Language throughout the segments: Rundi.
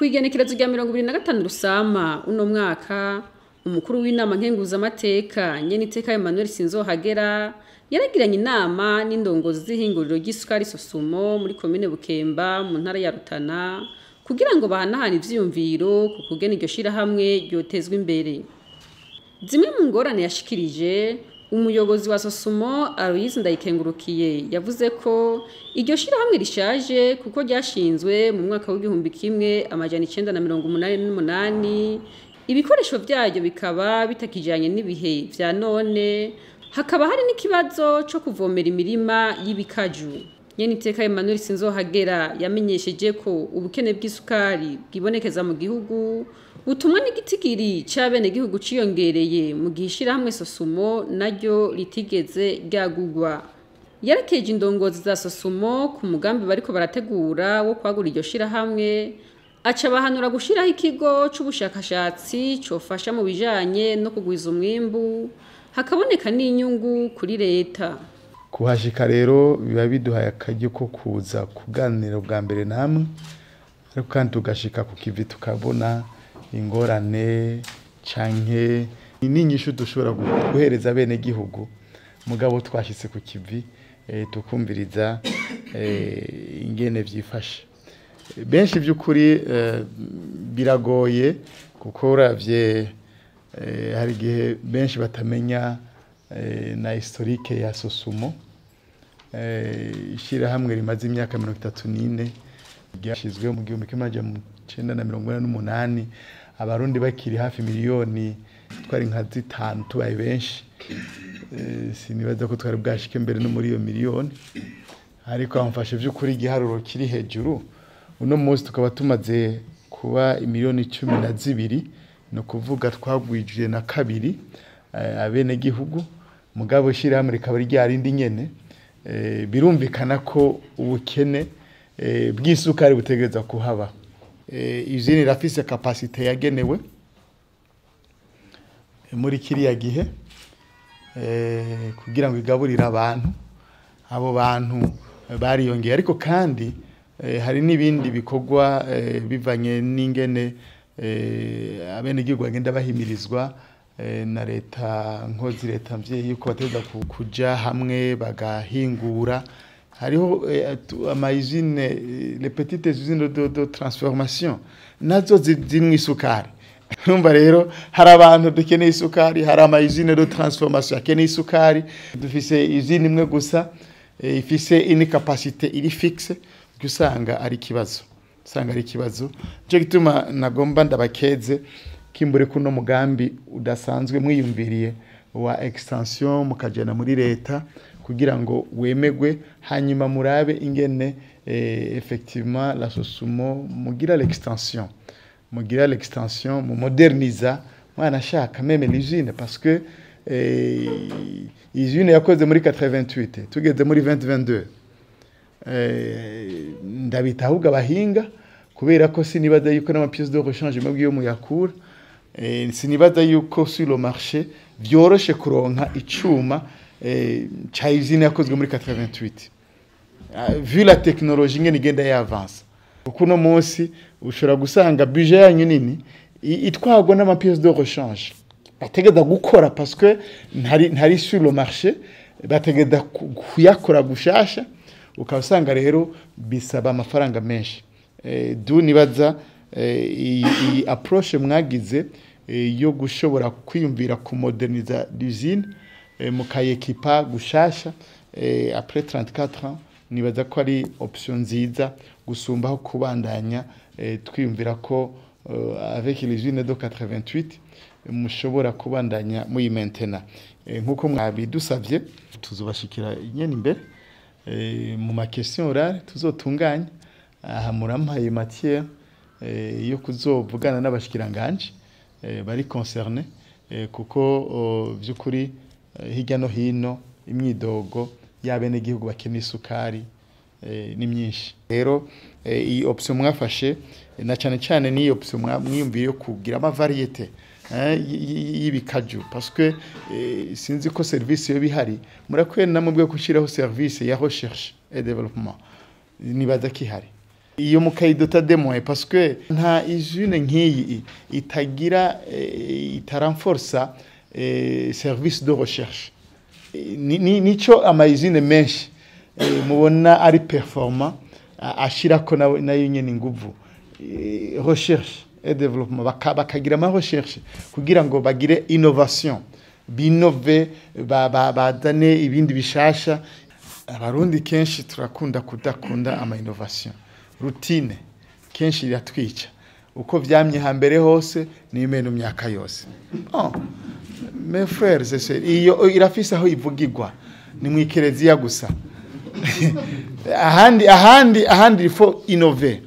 Kw'igenekerezo rya 25 Rusama uno mwaka, umukuru w'inama nkenguzamateka, Nyeniteka Emmanuel Sinzohagera, yaragiranye inama n'indongozi z'ihinguriro ry'isukari Sosumo muri komine Bukemba mu ntara ya Rutana, kugira ngo bahanahane ivyiyumviro ku kugena iryo shirahamwe ryotezwa imbere. Zimwe mu ngorane yashikirije, umuyobozi wa Sosumo Aloise Ndayikengurukiye yavuze ko iryo shirahamwe rishaje kuko ryashinzwe mu mwaka w'1988, ibikoresho vyaryo bikaba bitakijanye n'ibihe vya none, hakaba hari n'ikibazo co kuvomera imirima y'ibikaju. Nyeniteka Emmanuel Sinzohagera yamenyesheje ko ubukene bw'isukari bwibonekeza mu gihugu butumwa n'igitigiri c'abenegihugu ciyongereye, mu gihe ishirahamwe Sosumo naryo ritigeze ryagurwa. Yarakeje indongozi za Sosumo ku mugambi bariko barategura wo kwagura iryo shirahamwe, aca bahanura gushiraho ikigo c'ubushakashatsi cofasha mu bijanye no kugwiza umwimbu, hakaboneka n'inyungu kuri leta. Kuhashika rero biba biduhaye akaryo ko kuza kuganira bwa mbere namwe, ariko kandi tugashika ku kivi tukabona ingorane canke n'inyishu dushobora guhereza bene gihugu, mugabo twashitse ku kivi tukumviriza ingene vyifashe. Benshi by'ukuri biragoye kuko uravye hari igihe benshi batamenya na historique ya Sosumo. Ishirahamwe rimaze imyaka 34, ryashizwe mu 1988, abarundi bakiri hafi miliyoni twari nka 5 tubaye benshi. Sinibaza ko twari bwashike mbere no muri iyo miliyoni, ariko amfashe by'ukuri igiharuro kiri hejuru. Uno munsi tukaba tumaze kuba imiliyoni 12, no kuvuga twagwijwe na kabiri abene gihugu, mugabo ishirahamwe rikaba ryarindi nyene. Birumvikana ko ubukene bw'isukari butegereza kuhaba. Usine irafise capacité yagenewe muri kiriya gihe kugira ngo igaburire abantu, abo bantu bariyongeye, ariko kandi hari n'ibindi bikorwa bivanye n'ingene abenegihugu bagenda bahimirizwa na leta nkozi, leta mvyeyi, yuko bateza kuja hamwe bagahingura. Hariho ama usine, les petites usines de transformation nazo zimwe isukari. Urumva rero hari abantu dukeneye isukari, hari ama usine de transformation akeneye isukari. Dufise usine imwe gusa ifise une capacité iri fixe, usanga ari ikibazo, usanga ari ikibazo. Nico gituma nagomba ndabakeze kimbure kuno mugambi udasanzwe mwiyumviriye wa extension, mukajana muri leta kugira ngo wemegwe, hanyuma murabe ingene effectivement la Sosumo mugira l'extension, mu moderniza mwana shaka même l'usine, parce que usine yakoze muri 88, tugeze muri 2022. Ndabita ahubwo abahinga, kubera ko sinibaza yuko n'ama pièces de rechange mwebwe yo muyakura. Sinibaza yuko sur le marché vyoroshe kuronka icuma ca usine yakozwe muri 88, vu la technologie ingene igenda y'avance, kuko uno munsi ushobora gusanga budget yanyu nini itwarwa n'ama pièces de rechange bategeza gukora, parce que ntari sur le marché, bategeza kuyakora gushasha, ukaba usanga rero bisaba amafaranga menshi. Du nibaza iyi approche mwagize yo gushobora kwiyumvira kumoderniza l'usine, mukayekipa gushasha après 34 ans, nibaza ko ari option nziza gusumbaho kubandanya twiyumvira ko avec les usines de 88 mushobora kubandanya muyimentena. Nkuko mwabidusavye, tuzobashikira nyene imbere mu ma question orale tuzotunganya. Aha murampaye matière yo kuzovugana n'abashikiranganje bari concerné, kuko vy'ukuri hirya no hino imyidogo y'abenegihugu bakeneye isukari ni myinshi. Rero iyi option mwafashe, na cyane cyane n'iyi option mwiyumviye yo kugira ama variété y'ibikaju, parce que sinzi ko service yo bihari, murakwiye namwe bwo gushyiraho service ya recherche et développement, nibaza kihari. Iyo mukayidota de moyens, parce que nta usine nk'iyi itagira itarenforsa service de recherche. Nico ama usine menshi mubona ari performant ashirako nayo nyene inguvu, recherche et développement, bakagira ama recherche kugira ngo bagire innovation, binove, bazane ibindi bishasha. Abarundi kenshi turakunda kudakunda ama innovation, routine kenshi iratwica. Uko vyamye hambere hose n'imene myaka yose. Oh, mes frères et sœurs, iyo irafise aho ivugirwa ni mu ikereziya gusa. Ahandi il faut innover.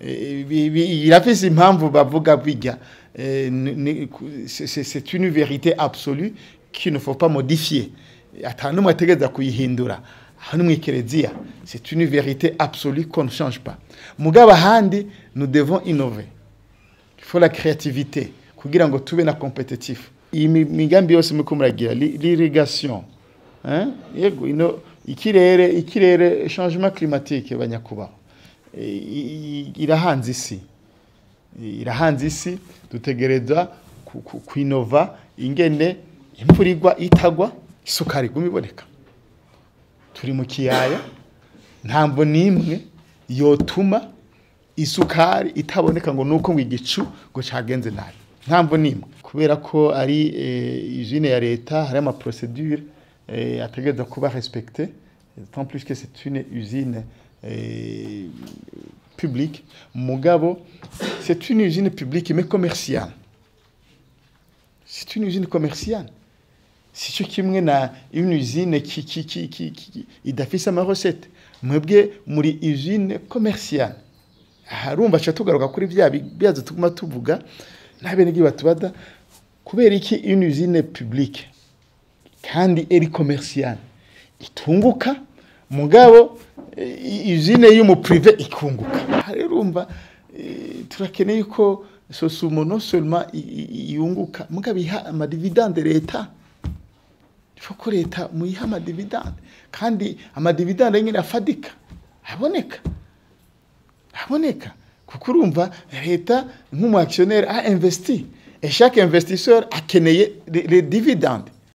Irafise impamvu bavuga bijya. C'est une vérité absolue qu'il ne faut pas modifier, ata n'umwe ategereza kuyihindura. Aho ni mu ikereziya, c'est une vérité absolue qu'on ne change pas. Mugabo ahandi nous devons innover, il faut la créativité kugira ngo tube na compétitif. Iyi migambi yose muriko muragira, l'irrigation, hein, yego, ino ikirere, changement climatique, banyakubaho, irahanze isi, irahanze isi. Dutegereza kwinova ingene imvura igwa, itagwa, isukari iguma iboneka. Turi mu kiyaya, ntamvo n'imwe yotuma isukari itaboneka ngo nuko ngo igicu ngo cagenze nabi, ntamvo n'imwe. Kubera ko ari usine ya leta, hari ama procédure ategereza kuba respecté, tant plus que c'est une usine publique. Mugabo c'est une usine publique mais commerciale, c'est une usine commerciale, si cyo kimwe na une usine qui idafise ama recette. Mwebwe muri usine commerciale. Harumva cha tugaruka kuri bya byazo tuguma tuvuga n'abenegihugu batubada: kubera iki une usine publique kandi eri commerciale itunguka, mugabo usine y'umu privé ikunguka? Rero urumva, turakeneye ko SOSUMO non seulement yunguka, mugabo iha ama dividende leta. Faut ko leta muyiha ama dividende, kandi ama dividende nyine afadika, aboneka, kuko urumva leta nk'umu actionnaire a investi et chaque investisseur akeneye les dividendes.